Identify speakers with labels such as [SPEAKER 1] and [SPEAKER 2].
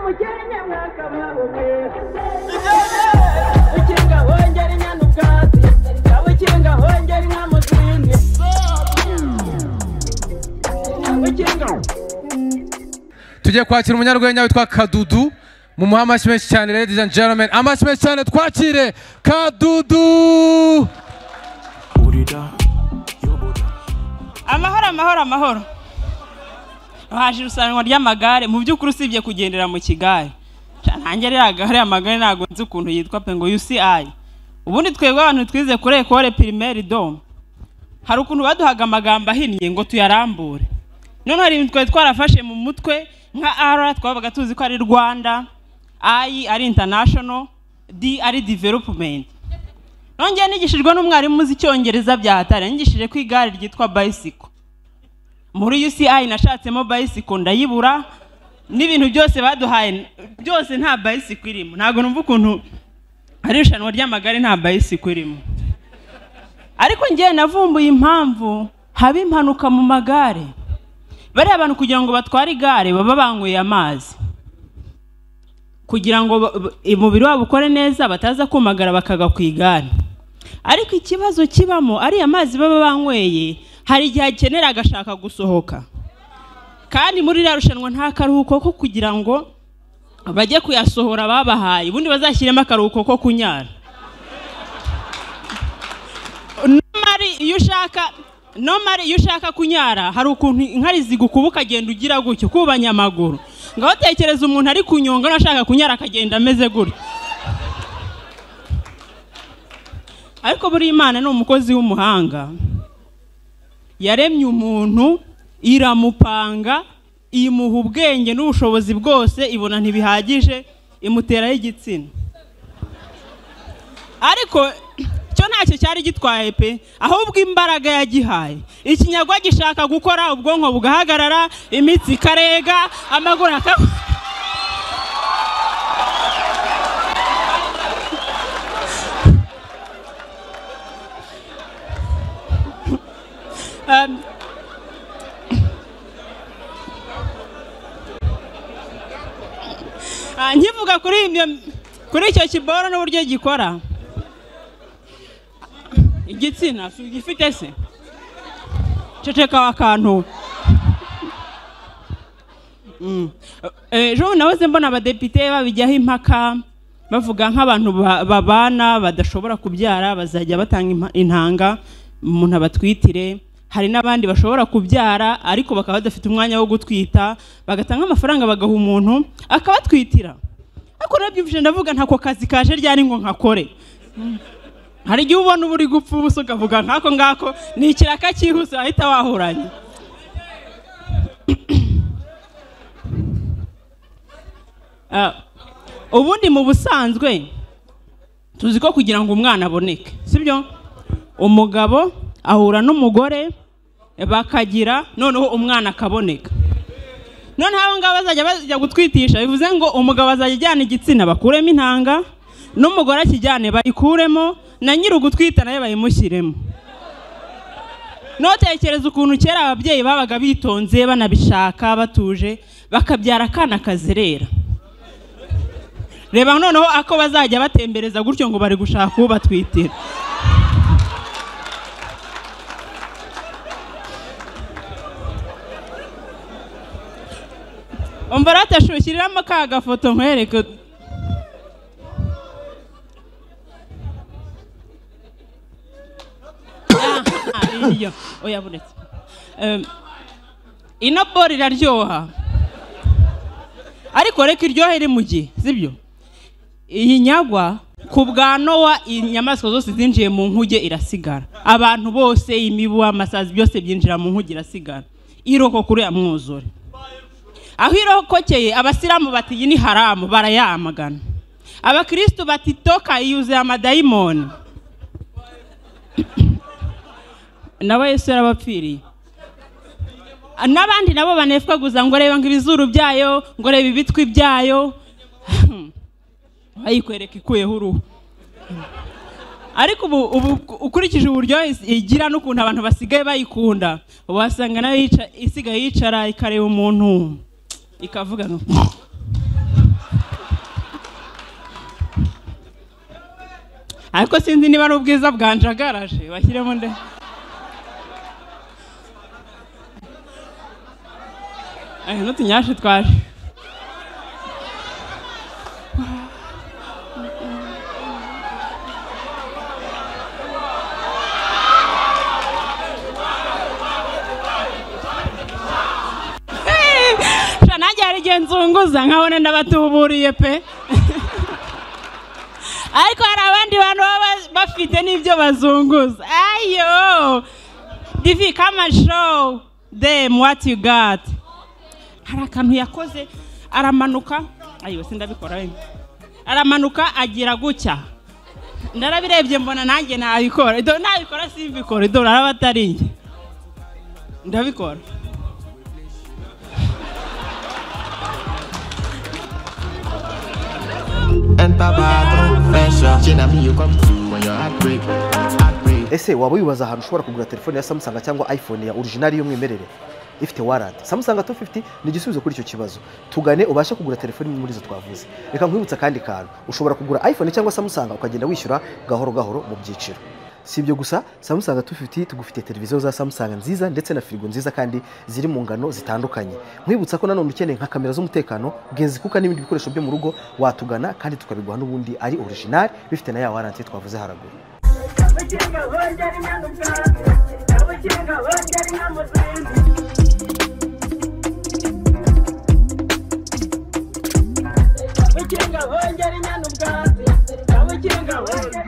[SPEAKER 1] Mukenke mwakabaho mwe. Ukinga hongera inyana ubwatsi, ukinga hongera inka mu zindi. Ukinga.
[SPEAKER 2] Tugiye kwakira umunyarwenya witwa Kadudu. Mumuhe amashyi menshi cyane, ladies and gentlemen, amashyi menshi cyane, twakire Kadudu.
[SPEAKER 3] Amahoro, amahoro, amahoro. Haje irushanwa ry'amagare. Mu by'ukuri usibye kugendera mu kigare, nanjye ririya gare amagare ntabwo nzi ukuntu yitwa pe, ngo UCI. Ubundi twebwe abantu twize kuri école primaire dom, hari ukuntu baduhaga amagambo ahinnye ngo tuyarambure. None hari ibintu twari twarafashe mu mutwe, nka R twabaga tuzi ko ari Rwanda, I ari international, D ari development. Nongeye nigishijwe n'umwarimu uzi Icyongereza bya hatari, yanyigishije ko igare ryitwa bicycle. Muri UCI nashatsemo bicycle ndayibura, n'ibintu byose baduhaye byose nta bicycle irimo. Ntabwo numva ukuntu ari irushanwa ry'amagare nta bicycle irimo. Ariko ngewe navumbuye impamvu haba impanuka mu magare. Bariya abantu kugira ngo batware igare baba banyweye amazi, kugira ngo umubiri wabo ukore neza, bataza kumagara bakagwa ku igare. Ariko ikibazo kibamo, ariya mazi baba banyweye hari igihe akenera agashaka gusohoka, kandi muri iriya rushanwa nta karuhuko ko kugira ngo bajye kuyasohora babahaye. Ubundi bazashyiremo akaruhuko ko kunyara. Normally iyo ushaka kunyara hari ukuntu inkari zigukuba ukagenda ugira gutyo kubanya amaguru. Ngaho tekereza umuntu ari kunyonga ashaka kunyara akagenda ameze gutyo. Ariko buri Imana ni umukozi w'umuhanga, yaremye umuntu iramupanga, imuha ubwenge n'ubushobozi bwose, ibona ntibihagije imuteraho igitsina. Ariko cyo ntacyo cyari gitwaye pe, ahubwo imbaraga yagihaye. Ikinyagwa gishaka gukora, ubwonko bugahagarara, imitsi ikarega, amaguru akaba. Nkivuga kuri icyo kiboro n'uburyo gikora igitsina, si ugifite se? Ceceka akantu. Ejo nahoze mbona abadepite babijyaho impaka, bavuga nk'abantu babana badashobora kubyara bazajya batanga intanga umuntu abatwitire. Hari n'abandi bashobora kubyara ariko bakaba badafite umwanya wo gutwita, bagatanga amafaranga bagaha umuntu akabatwitira. Ariko nabyumvise ndavuga ntako kazi kaje ryari ngo nkakore. Hari igihe ubona uba uri gupfa ubusa ukavuga nk'ako ngako ni ikiraka cyihuse wahita wahuranye. Ubundi mu busanzwe tuzi ko kugira ngo umwana aboneke, sibyo? Umugabo ahura n'umugore bakagira, noneho umwana akaboneka. Noneho abo ngabo bazajya bajya gutwitisha, bivuze ngo umugabo azajya ajyana igitsina bakuremo intanga, n'umugore akijyane bayikuremo, na nyiri ugutwita nawe bayimushyiremo. Notekereza ukuntu kera ababyeyi babaga bitonze banabishaka batuje, bakabyara akana kazerera. Reba noneho ako bazajya batembereza gutyo ngo bari gushaka ubatwitira. Umva ratashushiriramo ka gafoto nkwereke. Iyo oya buretse. Ino bori iraryoha, ariko reka iryohe iri mu gihe, sibyo? Iyi nyagwa ku bwa Nowa, inyamaswa zose zinjiye mu nkuge irasigara. Abantu bose, imibu, amasazi, byose byinjira mu nkuge irasigara. Iroko kuri ya mwuzure. Aho irokokeye abasilamu bati iyi ni haramu, barayamagana. Abakristo bati toka yuzuye amadayimoni. Nawe Yesu yarabapfiriye. N'abandi nabo banefwaguza ngo reba ngo ibizuru byayo, ngo reba ibitwi byayo. Bayikwereka ikuyeho uruhu. Ariko ubu ukurikije uburyo igira n'ukuntu abantu basigaye bayikunda, wasanga nayo isigaye yicara ikareba umuntu ikavuga ngo Ariko sinzi niba ari ubwiza bwanjagaraje, bashyiremo nde. N'utunyashi twaje. Nanjye hari igihe nzunguza nkabona ndabatuburiye pe. Ariko hari abandi bantu baba bafite n'ibyo bazunguza. Ayo Divi, come and show them what you got. Hari akantu yakoze aramanuka, ayo sindabikora we. Aramanuka agira gutya. Ndarabirebye mbona nanjye nabikora. Do nabikora simbikora, do araba atari njye. Ndabikora.
[SPEAKER 4] Enter bathroom, fresh up. She na me you come to when your heart break, heart break.
[SPEAKER 5] Ese waba wibaza ahantu ushobora kugura telefone ya Samsung cyangwa iPhone ya original y'umwimerere ifite warranty? Samsung 250 ni igisubizo kuri icyo kibazo. Tugane ubashe kugura telefone imwe muri izo twavuze. Reka nkwibutsa kandi kantu, ushobora kugura iPhone cyangwa Samsung ukagenda wishyura gahoro gahoro mu byiciro. Si ibyo gusa, Samsung 250 tugufite televiziyo za Samsung nziza ndetse na firigo nziza kandi ziri mu ngano zitandukanye. Nkwibutsa ko nanone ukeneye nka kamera z'umutekano, genzi kuka n'ibindi bikoresho byo mu rugo watugana kandi tukabiguha n'ubundi ari original bifite na ya warranty twavuze haraguru.
[SPEAKER 1] Ubukinga bongera inyana ubwatsi, ubukinga bongera inka mu zindi. Ubukinga bongera inyana ubwatsi, ubukinga bongera